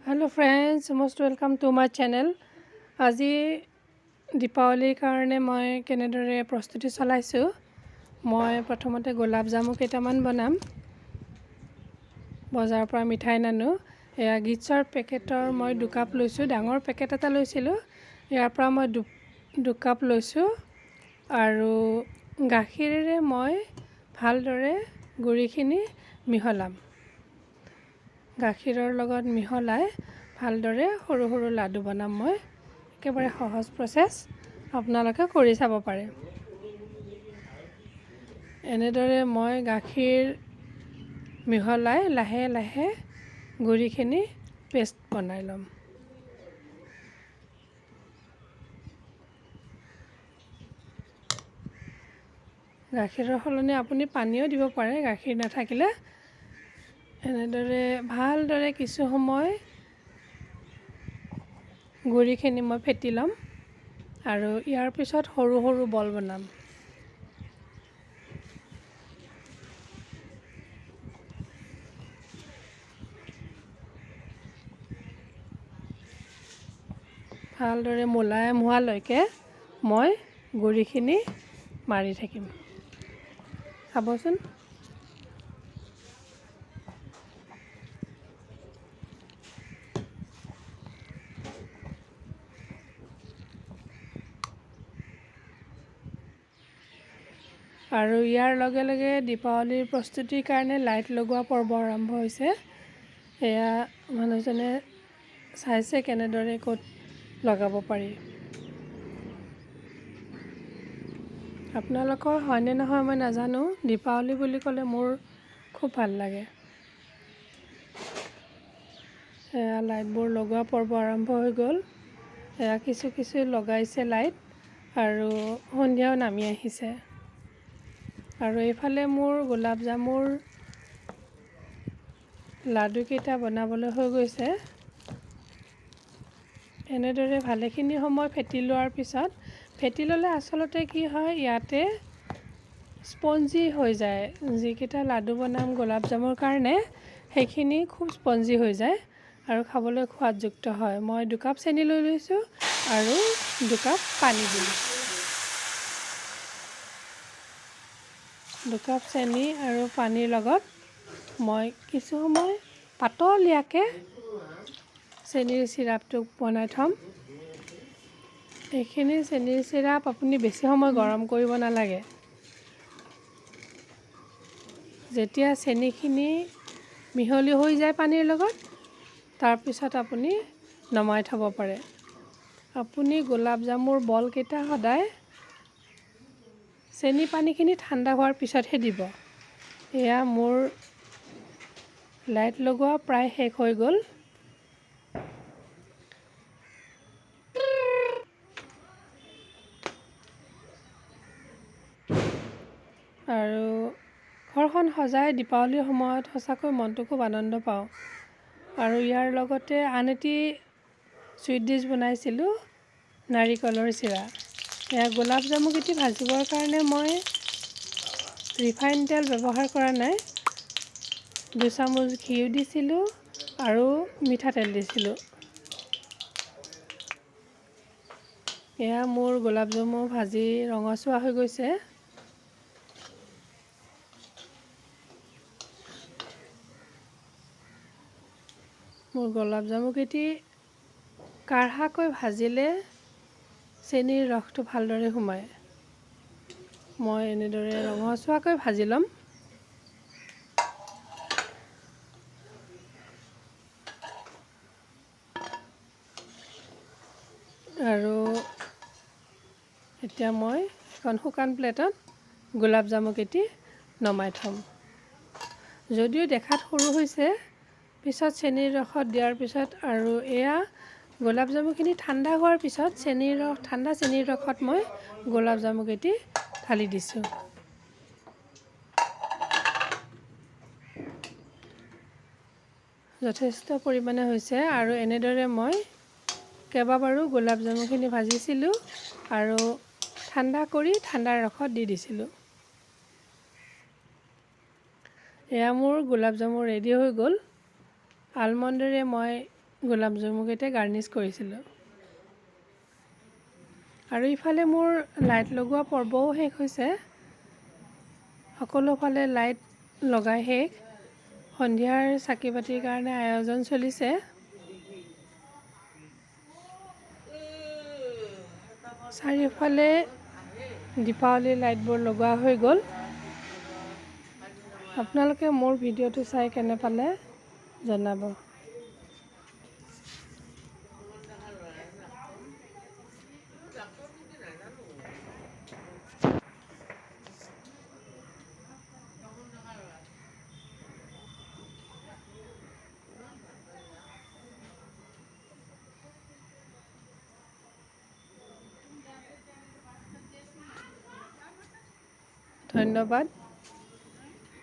Hello friends, most welcome to my channel. আজি দীপাৱলীৰ কাৰণে মই কেনেদৰে প্ৰস্তুতি চলাইছোঁ। মই প্ৰথমতে গোলাপ জামু কেইটামান বনাম। বজাৰৰ পৰা মিঠাই নানো। এয়া গিটছৰ পেকেটৰ মই 2 কাপ লৈছোঁ। ডাঙৰ পেকেট এটা লৈছিলোঁ, ইয়াৰ পৰা মই 2 কাপ লৈছোঁ আৰু গাখীৰেৰে মই ভালদৰে গুড়িখিনি মিহলাম। গাখীৰৰ লগত মিহলাই ভালদৰে সৰু সৰু লাডু বনাম মই। একেবাৰে সহজ প্ৰচেছ, আপোনালোকে কৰি চাব পাৰে। এনেদৰে মই গাখীৰ মিহলাই লাহে লাহে গুড়িখিনি পেষ্ট বনাই ল'ম। গাখীৰৰ সলনি আপুনি পানীও দিব পাৰে, গাখীৰ নাথাকিলে। এনেদৰে ভালদৰে কিছু সময় গুড়িখিনি মই ফেটি ল'ম আৰু ইয়াৰ পিছত সৰু সৰু বল বনাম। ভালদৰে মোলায়েম হোৱালৈকে মই গুড়িখিনি মাৰি থাকিম, চাবচোন। আৰু ইয়াৰ লগে লগে দীপাৱলীৰ প্ৰস্তুতিৰ কাৰণে লাইট লগোৱা পৰ্ব আৰম্ভ হৈছে। এয়া মানুহজনে চাইছে কেনেদৰে ক'ত লগাব পাৰি। আপোনালোকৰ হয়নে নহয় মই নাজানো, দীপাৱলী বুলি ক'লে মোৰ খুব ভাল লাগে। এয়া লাইটবোৰ লগোৱা পৰ্ব আৰম্ভ হৈ গ'ল। এয়া কিছু কিছু লগাইছে লাইট আৰু সন্ধিয়াও নামি আহিছে। আৰু এইফালে মোৰ গোলাপ জামুৰ লাডুকেইটা বনাবলৈ হৈ গৈছে। এনেদৰে ভালেখিনি সময় ফেটি লোৱাৰ পিছত, ফেটি ল'লে আচলতে কি হয়, ইয়াতে স্পঞ্জি হৈ যায়। যিকেইটা লাডু বনাম গোলাপ জামুৰ কাৰণে, সেইখিনি খুব স্পঞ্জি হৈ যায় আৰু খাবলৈ সোৱাদযুক্ত হয়। মই 2 কাপ চেনি লৈ লৈছোঁ আৰু 2 কাপ পানী দিলোঁ। 2 কাপ চেনি আৰু পানীৰ লগত মই কিছু সময় পাতলীয়াকৈ চেনিৰ চিৰাপটো বনাই থ'ম। এইখিনি চেনিৰ চিৰাপ আপুনি বেছি সময় গৰম কৰিব নালাগে। যেতিয়া চেনিখিনি মিহলি হৈ যায় পানীৰ লগত, তাৰপিছত আপুনি নমাই থ'ব পাৰে। আপুনি গোলাপ জামুৰ বলকেইটা সদায় চেনি পানীখিনি ঠাণ্ডা হোৱাৰ পিছতহে দিব। এয়া মোৰ লাইট লগোৱা প্ৰায় শেষ হৈ গ'ল। আৰু ঘৰখন সজাই দীপাৱলীৰ সময়ত সঁচাকৈ মনটো খুব আনন্দ পাওঁ। আৰু ইয়াৰ লগতে আন এটি চুইট ডিছ বনাইছিলোঁ, নাৰিকলৰ চিৰা। এয়া গোলাপ জামুকেইটি ভাজিবৰ কাৰণে মই ৰিফাইন তেল ব্যৱহাৰ কৰা নাই। 2 চামুচ ঘিউ দিছিলোঁ আৰু মিঠাতেল দিছিলোঁ। এয়া মোৰ গোলাপ জামু ভাজি ৰঙচুৱা হৈ গৈছে। মোৰ গোলাপ জামুকেইটি কাঢ়াকৈ ভাজিলে চেনিৰ ৰসটো ভালদৰে সোমায়। মই এনেদৰে ৰঙচুৱাকৈ ভাজি ল'ম। আৰু এতিয়া মই এখন শুকান প্লেটত গোলাপ জামুকেইটি নমাই থ'ম। যদিও দেখাত সৰু হৈছে, পিছত চেনিৰ ৰসত দিয়াৰ পিছত আৰু এয়া গোলাপ জামুখিনি ঠাণ্ডা হোৱাৰ পিছত চেনিৰ ৰস, ঠাণ্ডা চেনিৰ ৰসত মই গোলাপ জামুকেইটি ঢালি দিছোঁ। যথেষ্ট পৰিমাণে হৈছে। আৰু এনেদৰে মই কেইবাবাৰো গোলাপ জামুখিনি ভাজিছিলোঁ আৰু ঠাণ্ডা কৰি ঠাণ্ডা ৰসত দি দিছিলোঁ। এয়া মোৰ গোলাপ জামু ৰেডি হৈ গ'ল। আলমণ্ডেৰে মই গোলাপ জামুকেইটা গাৰ্নিছ কৰিছিলোঁ। আৰু ইফালে মোৰ লাইট লগোৱা পৰ্বও শেষ হৈছে। সকলোফালে লাইট লগাই শেষ। সন্ধিয়াৰ চাকি বাতিৰ কাৰণে আয়োজন চলিছে। চাৰিওফালে দীপাৱলীৰ লাইটবোৰ লগোৱা হৈ গ'ল। আপোনালোকে মোৰ ভিডিঅ'টো চাই কেনে পালে জনাব। ধন্যবাদ।